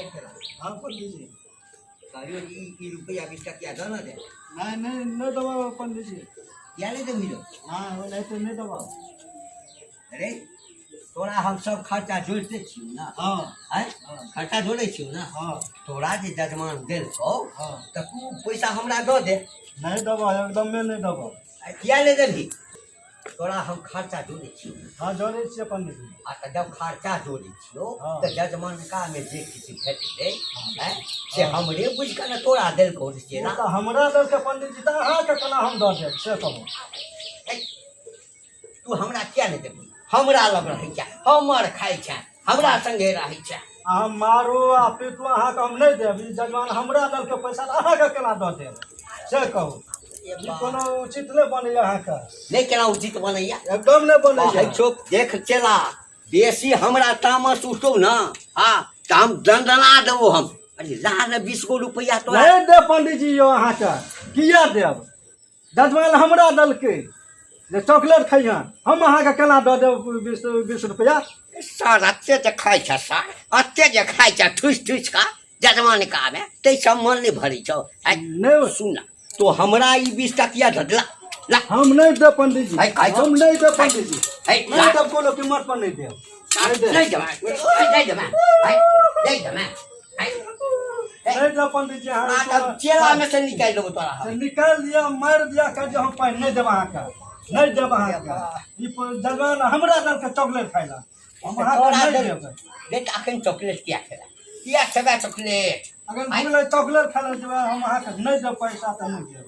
हाँ पंडीजी। कहलियो ई ई रुपैआ 20 टकिया दऽ ने दे। नहीं नहीं, नहीं देबो पंडीजी। किया नहि देबही रौ? हाँ, नहीं तो नहीं देबो। अरे तोरा हम सब खर्चा जोड़िते छियौ ने? हाँ। आँय, खर्चा जोड़ै छियौ ने? हाँ। तोरा जे जजमान देलकौ हाँ। तऽ तू पैसा हमरा दऽ दे। नहीं देबो, एकदमे नहीं देबो। आ किया नहि देबही? तोरा हम खर्चा जोड़ै छियौ। हाँ, जोड़ै छियै पंडीजी। आ तऽ जब खर्चा जोड़ै छियौ हाँ। तऽ जजमानका मे जे किछु भेटलै आँय से हमरे बुझि कऽ ने तोरा देलकौ रे चेला। ओ तऽ हमरा देलकै पंडीजी, तऽ अहाँके केना हम दऽ देब से कहू। ऐ, तू हमरा किया नहि देबही? हमरा लग रहै छै, हमर खाइ छै, हमरा संगे रहै छै। आ हम मारू आ पीटू, अहाँके हम नहि देब। ई जजमान हमरा देलकै पैसा, तऽ अहाँके केना दऽ देब से कहू। ई कोनो उचित नहि बनैया अहाँके। नहि, केना उचित बनैया? एकदम नहि बनैया। कहै छौ देख चेला, बेसी हमरा तामस उठौ ने, हाँ, तऽ हम दंदना देबो हम। अरे ला ने 20 गो रुपैआ तोरा। नहि देब पंडीजी यौ, अहाँके किया देब? जजमान हमरा देलकै जे चॉकलेट खइहन, हम अहाँके केना दऽ देब 20 रुपैआ? सर एते जे खाइ छ सर, एते जे खाइ छ ठुसि ठुसि कऽ जजमान कामे, ताहिसँ मन नहि भरै छौ? आँय, नहि। सुन ना, तो हमरा ई 20 टकिया दऽ ला ला। हम नहि देब पंडीजी। है, खाइ छौ। हम नहि देब पंडीजी। है, नहि ला। देब, कोनो कीमत पर नहि देब, नहि देब। नहि देबै, नहि देबै, है, नहि देबै, है। नहि देब पंडीजी। आ अहाँ तब चेला में से निकालि देबो तोरा हम। से निकालि दिअ, मारि दिअ, कह दिअ, हम पाइ नहि देब अहाँके, नहि देब अहाँके। ई जजमान हमरा देलकै चॉकलेट खाइ लए, हम अहाँके तोरा नहि देल देब। देख, अखन चॉकलेट किया खेला, किया खेबे चॉकलेट? अगर बोले चॉकलेट खाइ लए देबै, हम अहाँके नहि देब पैसा तऽ नहि देब।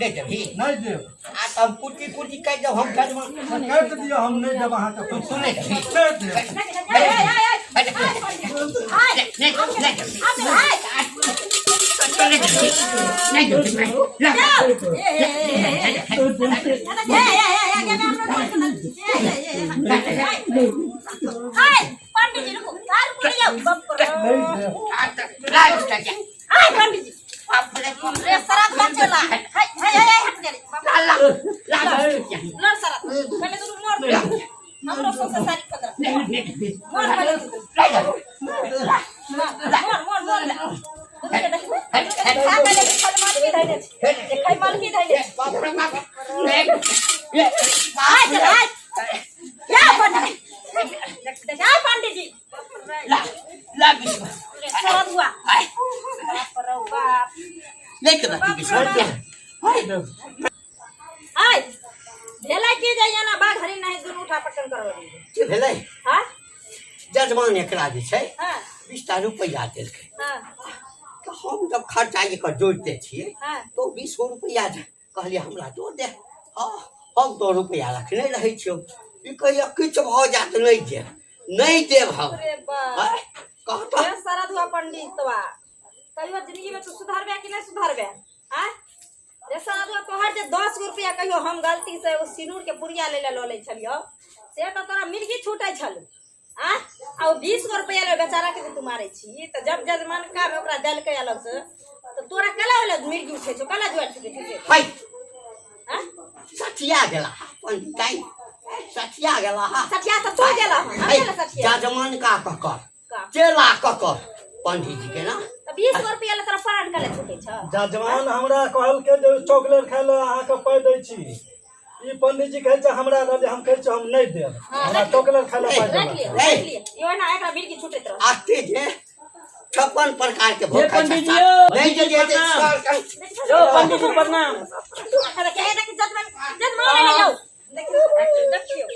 नहि देबही? नहि देब। आ तब कुटी कुटी काटि देब हम जजमान। काटि दिअ, हम नहि देब अहाँके पैसा। तू नहि देबही? नहि देब। पंडित जी रुको, रुको, नहि देब। पंडित जी रे शरद बचेला, हाय हाय हाय, हट गेलै लड़ शरद, पहिले दुनू मोर, हमरो सौंसे साड़ी खतरा मोर, पहिले तू मोर मोर मोर ले। दुनू के देखबे खा के ले, खाली मालकी धैने छै, खाली मालकी धैने छै। हाय चल, हाय या पंडित, देख हाय पंडित जी। शरद हुआ, बाप रे बाप। आय भेलै की जाइए ना बाघ हरी नहीं, दुनू उठा पटन करबै। की भेलै? हाँ। जजमान एकरा जे छै हाँ। 20 टा रुपैआ देलकै। हाँ। तऽ हम जब खर्चा एकर जोड़िते छियै हाँ। तऽ 20 गो रुपैआ जे कहलियै हमरा दऽ दे। हँ, हम तो रुपैआ रखने रहै छियौ। ई कहैया किछु भऽ जायत, नहि देब, नहि देब हम। अरे बाप। आँय, कह तऽ। रे शरद हुआ पंडितवा, कहियो जिंदगी में तू सुधरबे कि नहीं सुधरबे? आँय रे शरद हुआ, तोहर जे 10 गो रुपया कहियो हम गलती से एगो सिनूर के पुड़िया ले लऽ लै छलियौ से तऽ तोरा मिर्गी छूटै छलौ। आँय, आ ओ 20 गो रुपया ले बेचारा के जे तू मारै छी, तऽ जब जजमानका मे ओकरा देलकै अलग से तऽ तोरा कला वाला मिर्गी उठै छौ, कला जुआर छूटै छौ? है। आँय? सठिया गेला पंडिताई, सठिया गेला हा। सठिया तऽ तू गेला हन, हम है, गेला सठिया। जजमान का कह कर का? चेला कह कर पंडित जी के ना। तऽ 20 गो रुपया ले तोरा प्राण कले छूटै छौ? जजमान हमरा कहलकै जे चॉकलेट खाइ लए अहाँके पाइ दै छी। ई पंडीजी कहै छै हमरा दऽ दे, हम कहै छी हम नहि देब। हाँ, हमरा राखि चॉकलेट खाइ लए पाइ राखि देलक। लिअ, राखि लिअ। ई ओहिना एकरा मिर्गी छूटैत रहत। आते जे 56 प्रकार के हे भोग खाइ पंडित छै। जी यौ, नहि जे जे प्रणाम। सर यौ पंडित जी प्रणाम। देखिए, देखिए, जजमान जजमान एलै यौ। देखियौ, देखियौ।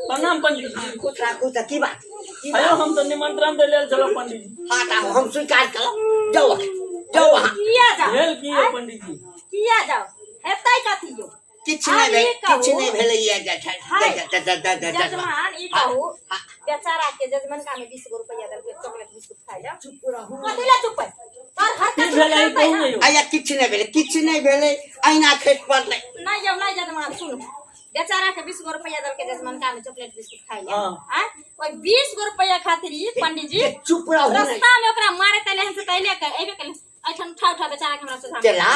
प्रणाम पंडित जी। खुश राखू। तऽ की बात, की अयो बात? हम तऽ निमंत्रण दै लेल छलहुँ पंडित जी। हाँ, तऽ हम स्वीकार करब, जाउ अखन, जाउ अहाँ। किया जाउ? भेल की यौ पंडित जी? किया जाउ? हेतै कथी यौ? किछु नहि आब भेल। ई कहू। किछु नहि भेलै ये जे छै। हाय। जजमान जजमान ई कहू, बेचारा के जजमनका में 20 गो रुपया देलकै चॉकलेट बिस्कुट खाइ ला। चुप रहू। कथी ला चुप है? तोहर हरकत की भेलै करतै कहू ना। ने यौ? आया, किछु नहि भेलै, किछु नहि भेलै, अहिना खसि पड़लै। नहीं यौ, नहीं जजमान, सुनू, बेचारा के 20 गो रुपया देलकै जजमनका में चॉकलेट बिस्कुट खाइ ला। हाँ। आँय, ओहि 20 गो रुपया खातिर ई पंडित जी जे चुप रहू ने। रास्ता में ओकरा मारे तले हन से तैले के एबे के एठन उठा उठा बेचारा के हमरा सोझा में। चला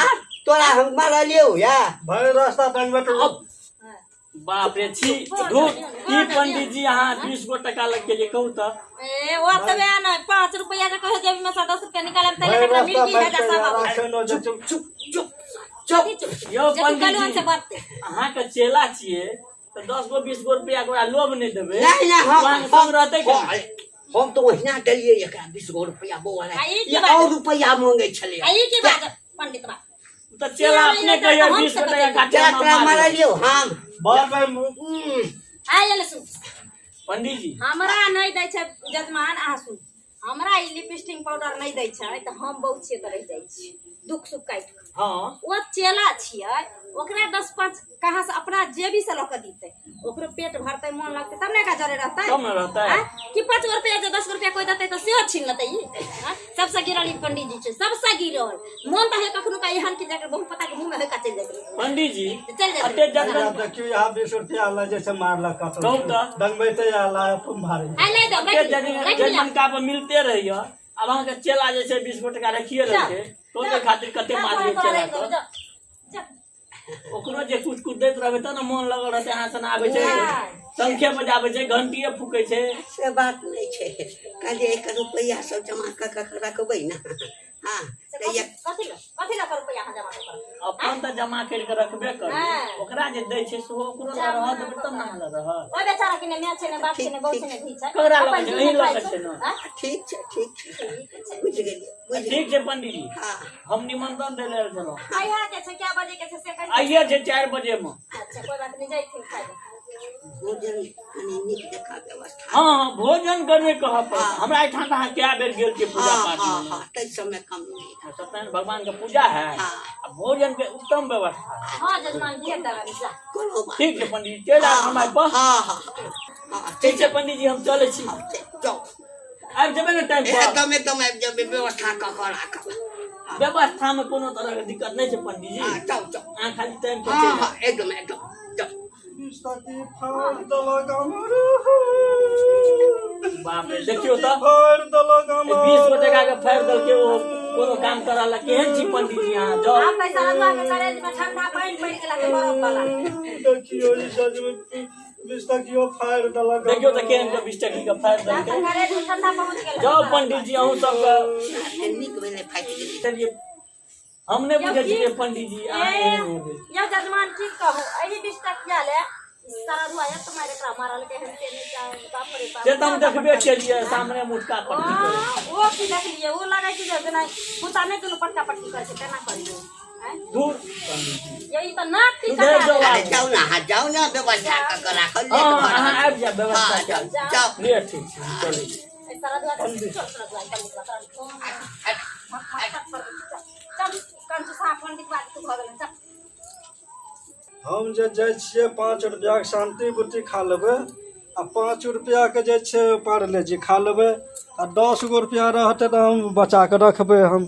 तोरा हम मारलियौ या भरि रास्ता दंगबैत अब हाँ। बाप रे, छी धूप की पंडित जी, अहाँ 20 गो टका लग के लिए कहू तऽ। ए ओतबे नहि, 5 रुपैआ जे कहियो जेबी में से 10 रुपैआ निकालब तै भरि तकरा रास्ता मिर्गी भए मारि जा सब आबै। राशन जे चुप चुप चुप चुप कथी चुप? यौ जे तू पंडित कहलहुँ जी से बजतै। अहाँके चेला छियै तऽ 10 गो 20 गो रुपया के ओकरा लोभ नहि देबै। नहीं नहीं, हम अहाँके संग रहतै केना? हम तऽ ओहिना देलियै एकरा 20 गो रुपया बौआ आ ई की रे बात? और रुपया मांगे छलै। आ ई की बात पंडित बा? ओ तऽ चेला अपने कहियो 20 गो टका काटे चेला तोरा मारलियौ हम। बाल भाई आ एले सुन। पंडित जी हमरा नहि दै छै जजमान, अहाँ सुन, हमरा ई लिपस्टिक पाउडर नहि दै छै तऽ हम बहुत छियै तऽ रहि जाइ छी दुख सुख काटि कऽ। हँ ओ चेला छियै, ओकरा 10 5 कहाँ से अपना जेबी से लऽ कऽ दितै, ओकरो पेट भरतै, मन लगतै तब ने एकरा जरे रहतै। तब ने रहतै। आँय? कि 5 गो रुपया जे 10 गो रुपया कोइ देतै तऽ सेहो छीन लेतै ई? आँय? सबसँ गिरल ई पंडीजी छै, सबसँ गिरल। मन तऽ है कखनो का एहन कि जाकर बहु पता के मुँह में होइका चलि जाइत रहै। पंडित जी चलि जाइत अते रहै। जजमान देखियौ यहाँ 20 रुपया ला जे छै मारलक कतौ कहू तऽ। दंगबैते आला तुम भारी। आइ नहि दो, अते राखि लिअ, राखि लिअ। जजमनका पर मिलते रहैया। आब अहाँके चेला जे छै 20 गो टका रखिए लेलकै, तोरे खातिर कते जा, मारलियै तोरा चेला राखि देबौ, के। जा, जा। ओकरो जे कुछ कुछ दैत रहबै तब ने मोन लगल रहतै। अहाँ सन आबै छै, नहि। शंखे बजाबै छै, घंटिए फूकै छै। से बात नहि छै, कहलियै एकर रुपैआ सब जमा कऽ कऽ रखबै ने। हँ से तऽ कथी कथी लए कथी लए रुपैआ अहाँ जमा करब? अपन तऽ जमा करि कऽ रखबे करू, हँ। ओकरा जे दै छै सेहो ओकरो लग रहत देबै तब ने अहाँ लग रहत। ओहि बेचारा के ने माय छै, ने बाप छै, ने बहू छै, ने धी छै। ककरा लग अपन छै? जीवन अहीं लग खाइ छै ने। आँय? ठीक छै, ठीक छै, बुझि गेलियै, बुझि ठीक छै पंडीजी, हँ हम निमंत्रण दै लेल छलहुँ। कहिया के छै, कए बजे के छै से कहि। आइए छै 4 बजे मे। अच्छा कोई बात नहीं, जाइथिन खाइ लए। भोजन कनि नीक जकाँ व्यवस्था। हँ हँ, भोजन करबे कहऽ पड़त। हमरा एहिठाम तऽ अहाँ कए बेर गेल छियै पूजा हँ पाठ हँ मे। हँ, ताहि सबमे कम नहि। सत्यनारायण भगवान के पूजा है हँ। आ भोजन के उत्तम व्यवस्था है। हँ जजमान जी हेतै जा। कोनो बात ठीक छै पंडीजी, चलि आयब समय पर। हँ हँ हँ, ठीक छै पंडीजी, हम चलै छी। जाउ। आबि जेबै ने टाइम पर? एकदम एकदम आबि जेबै, व्यवस्था कऽ कऽ राखब। व्यवस्था मे कोनो तरह के दिक्कत नहि छै पंडीजी। हँ जाउ जाउ। अहाँ खाली टाइम पर हँ चलि आयब। हँ एकदम एकदम जाउ। फाड़ देलक हमर। बाप रे, देखियौ तऽ फाड़ देलक हमर। 20 गो टका के फाड़ि देलकै। ओ कोनो काम करऽ ला केहन छी पंडीजी अहाँ? जाउ। आब तऽ सरदुआ के करेज में ठंडा पानि पड़ि गेला के बरफ वाला। देखियौ ई सच में 20 टकियो फाड़ि देलक। देखियौ तऽ केहन के 20 टकी के फाड़ि आब देलकै। तऽ करेज में ठंडा पहुँच गेल। जाउ पंडीजी, अहूँ सबके नीक भेलै फाटि गेलै। चलिए, हम नहि बुझै यौ छियै पंडीजी अहाँ ए, एहन हेबै। यौ जजमान की कहू, एहि 20 टकिया ले सरदुआ एत मारि एकरा मारल के हन से नहि चाहे, बाप रे बाप। से तऽ हम देखबे केलियै सामने मुटका पट्टी करै। ओ की देखलियै? ओ लगै छै जे जेना कुत्ता नहि दुनू पटका पटकी करै छै तेना करियै। आँय? दूर पंडीजी यौ ई तऽ नाक की सुधरि कटा जाउ देलक। अरे जाउ ने अहाँ, जाउ ने, व्यवस्था कऽ कऽ राखल। हँ लेट भऽ अहाँ रहल। आबि जायब व्यवस्था हँ जाउ कऽ। जाउ। लिअ, ठीक छै, हम चलै छी। एहि सरदुआ के चल सरदुआ पंडित बा चल कंचू साहब पंडित बा तू भऽ गेलै चल। हम जे जाइ छियै 5 रुपैआके शान्ति बुटी खा लेबै आ 5 रुपैआके जे छै पारले जी खा लेबै आ 10 गो रुपैआ रहतै तऽ हम बचा कऽ रखबै हम।